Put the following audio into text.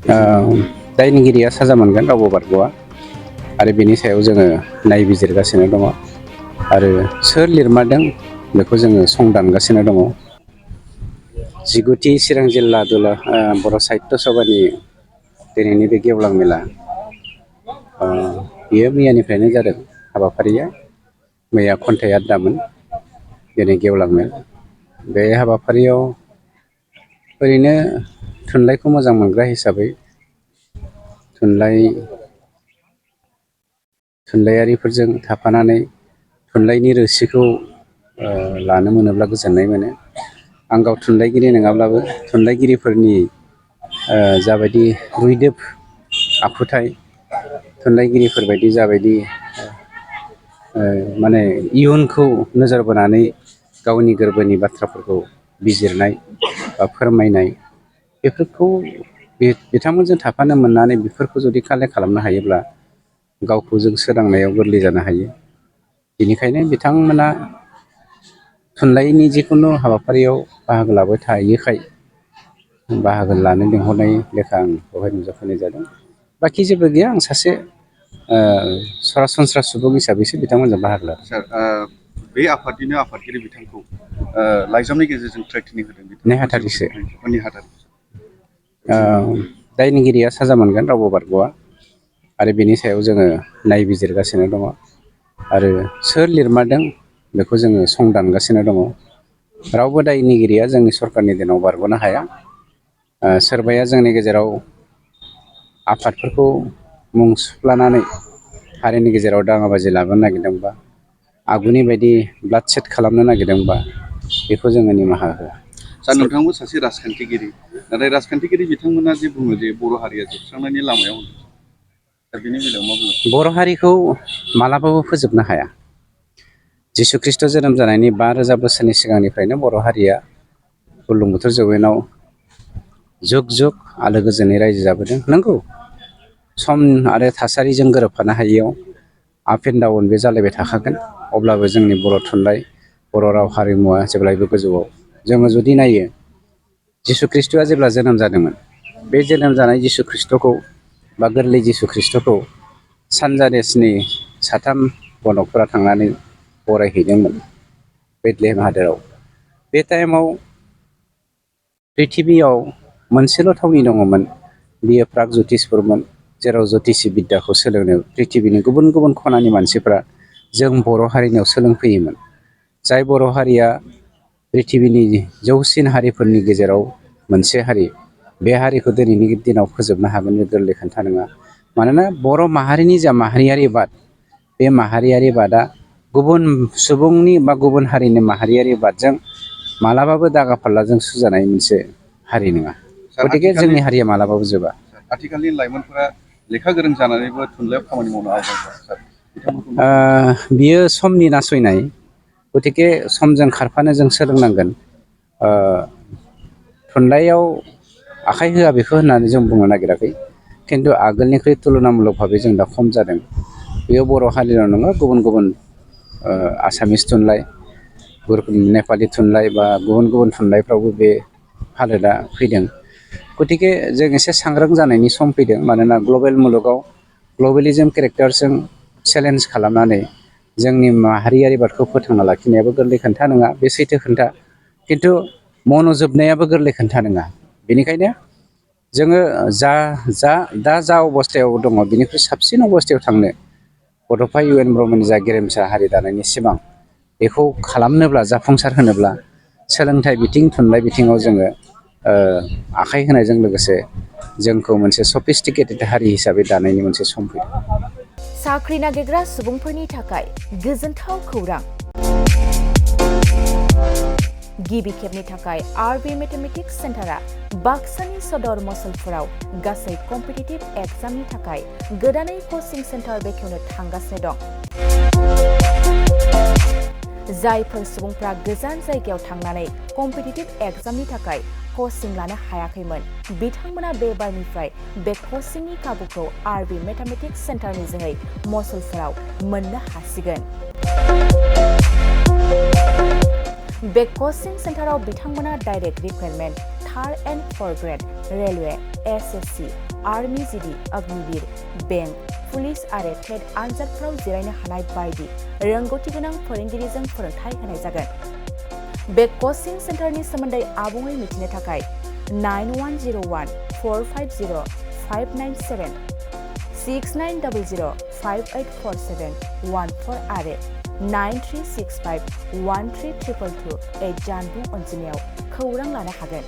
दायनिगिरिया साजा मोनगोन रावबो बारग'आ आरो बेनि सायाव जोङो नायबिजिरगासिनो दङ आरो सोर लिरमारदों बेखौ जोङो संदानगासिनो दङ। 19थि चिरां जिल्ला बर' साहित्य सभानि दिनैनि बे गेवलां मेला बियो मैयानिफ्रायनो जादों हाबाफारिया। मैया खन्थाइ आद्दामोन, दिनै गेवलां मेल। बे हाबाफारियाव ओरैनो थुनलाइखौ मोजां मोनग्रा हिसाबै थुनलाइयारिफोरजों थाफानानै थुनलाइनि रोसिखौ लानो मोनोब्ला गोजोननाय मोनो। आं गाव थुनलाइगिरि नङाब्लाबो थुनलाइगिरिफोरनि जाबायदि रुइदोब आखुथाय, थुनलाइगिरिफोरबायदि जाबायदि माने इयुनखौ नोजोर बोनानै गावनि गोरबोनि बाथ्राफोरखौ बिजिरनाय बा फोरमायनाय, बेफोरखौ बिथांमोनजों थाफानो मोननानै बेफोरखौ जुदि कालेक्ट खालामनो हायोब्ला गावखौ जों सोदांनायाव गोरलै जानो हायो। बेनिखायनो बिथांमोना थुनलाइनि जिखुनु हाबाफारियाव बाहागो लाबाय थायोखाय बाहागो लानो लिंहरनाय लेखा आं बेवहाय नुजाफैनाय जादों। बाखि जेबो गैया, आं सासे सरासनस्रा सुबुं हिसाबैसो बिथांमोनजों बाहागो लादों। सार, बे आफादनिनो आफादगिरि बिथांखौ लाइजामनि गेजेरजों ट्रेक्टनि होदों। नेहाथारिसो। दायनिगिरिया साजा मोनगोन रावबो बारग'आ आरो बेनि सायाव जोङो नायबिजिरगासिनो दङ आरो सोर लिरमारदों बेखौ जोङो संदानगासिनो दङ। रावबो दायनिगिरिया जोंनि सरकारनि दिनाव बारग'नो हाया। सोरबाया जोंनि गेजेराव आफादफोरखौ मुं सुफ्लानानै हारिनि गेजेराव दाङाबाजि लाबोनो नागिरदोंबा, आगुनि बायदि ब्लाड सेट खालामनो नागिरदोंबा, बेखौ जोङो निमाहा होआ। सार, नोंथांआबो सासे राजखान्थिगिरि, नाथाय राजखान्थिगिरि बिथांमोना जे बुङो जे बर' हारिया जोबस्रांनायनि लामायाव, दा बेनि बेलायाव मा बुङो? बर' हारिखौ मालाबाबो फोजोबनो हाया। जिसु ख्रिस्ट' जोनोम जानायनि 5000 बोसोरनि सिगांनिफ्रायनो बर' हारिया बुरलुंबुथुर जौयेनाव जुग जुग आलो गोजोनै रायजो जाबोदों। नंगौ, सम आरो थासारिजों गोरोबफानो हायियाव आप एन्ड डाउन बे जालायबाय थाखागोन। अब्लाबो जोंनि बर' थुनलाइ, बर' राव हारिमुवा जेब्लायबो गोजौआव। जोङो जुदि नायो, जिसु ख्रिस्ट'आ जेब्ला जोनोम जादोंमोन, बे जोनोम जानाय जिसु ख्रिस्ट'खौ बा गोरलै जिसु ख्रिस्ट'खौ सानजा देशनि 3 गनकफोरा थांनानै बरायहैदोंमोन बेथलेहेम हादोराव। बे टाइमाव प्रिथिबियाव मोनसेल' थावनि दङमोन, बियो प्रागज्यतिसपुरमोन, जेराव ज्यतिषि बिद्याखौ सोलोंनो प्रिथिबिनि गुबुन गुबुन खनानि मानसिफ्रा जों बर' हारिनियाव सोलोंफैयोमोन। जाय बर' हारिया प्रिथिबिनि जौसिन हारिफोरनि गेजेराव मोनसे हारि, बे हारिखौ दिनैनि दिनाव फोजोबनो हागोन बे गोरलै खोथा नङा। मानोना बर' माहारिनि जा माहारियारि बाद, बे माहारियारि बादआ गुबुन सुबुंनि बा गुबुन हारिनि माहारियारि बादजों मालाबाबो दागा फाल्लाजों सुजानाय मोनसे हारि नङा। गथिखे जोंनि हारिया मालाबाबो जोबा। आथिखालनि लाइमोनफोरा लेखा गोरों जानानैबो थुनलाइयाव खामानि मावनो आवगायबाय। बियो समनि नासयनाय। गथिखे समजों खारफानो जों सोलोंनांगोन। थुनलाइयाव आखाइ होआ बेखौ होननानै जों बुंनो नागिराखै, खिन्थु आगोलनिख्रुइ तुलनामुलक भाबै जों दा खम जादों। बेयो बर' हारिल' नङा, गुबुन गुबुन आसामिस थुनलाइ, नेपालि थुनलाइ बा गुबुन गुबुन थुनलाइफ्रावबो बे हालोदा फैदों। गथिखे जों एसे सांग्रां जानायनि सम फैदों। मानोना ग्लबेल मुलुगाव ग्लबेलिजम केरेक्टारजों चेलेन्ज खालामनानै जोंनि माहारियारि बादखौ फोथांना लाखिनायाबो गोरलै खोन्था नङा, बे सैथो खोन्था। खिन्थु मन'जोबनायाबो गोरलै खोन्था नङा। बेनिखायनो जोङो दा जा अबस्थायाव दङ, बिनिख्रुइ साबसिन अबस्थायाव थांनो बड'फा इउ एन ब्रह्मनि जा गेरेमसा हारि दानायनि सिमां, बेखौ खालामनोब्ला, जाफुंसार होनोब्ला सोलोंथाइ बिथिं, थुनलाइ बिथिङाव जोङो आखाइ होनायजों लोगोसे जोंखौ मोनसे सफिस्टिकेटेड हारि हिसाबै दानायनि मोनसे सम फैदों। साख्रि नागिरग्रा सुबुंफोरनि थाखाय गोजोनथाव खौरां। गिबि खेबनि थाखाय आरबि मेथमेटिक्स सेन्टारा बाक्सानि सदर मसलपुराव गासै कम्पिटिटिभ एग्जामनि थाखाय गोदानै कचिं सेन्टार बेखेवनो थांगासिनो दं। जायफोर सुबुंफ्रा गोजान जायगायाव थांनानै कम्पिटिटिभ एग्जामनि थाखाय कचिं लानो हायाखैमोन, बिथांमोना बे बारनिफ्राय बे कचिंनि खाबुखौ आरबि मेथमेटिक्स सेन्टारनि जोहै मसलपुराव मोननो हासिगोन। बे कचिं सेन्टाराव बिथांमोना direct recruitment, third and fourth grade railway SSC army GD Agniveer bank police आरो टेट आनजादफोराव जिरायनो हानाय बायदि रोंगौथि गोनां फोरोंगिरिजों फोरोंथाय होनाय जागोन। बे कचिं सेन्टारनि सोमोन्दै आबुङै मिथिनो थाखाय 9101 450 597 6900 5847 14 आरो 9365 1322 जानबुं अनजिमायाव खौरां लानो हागोन।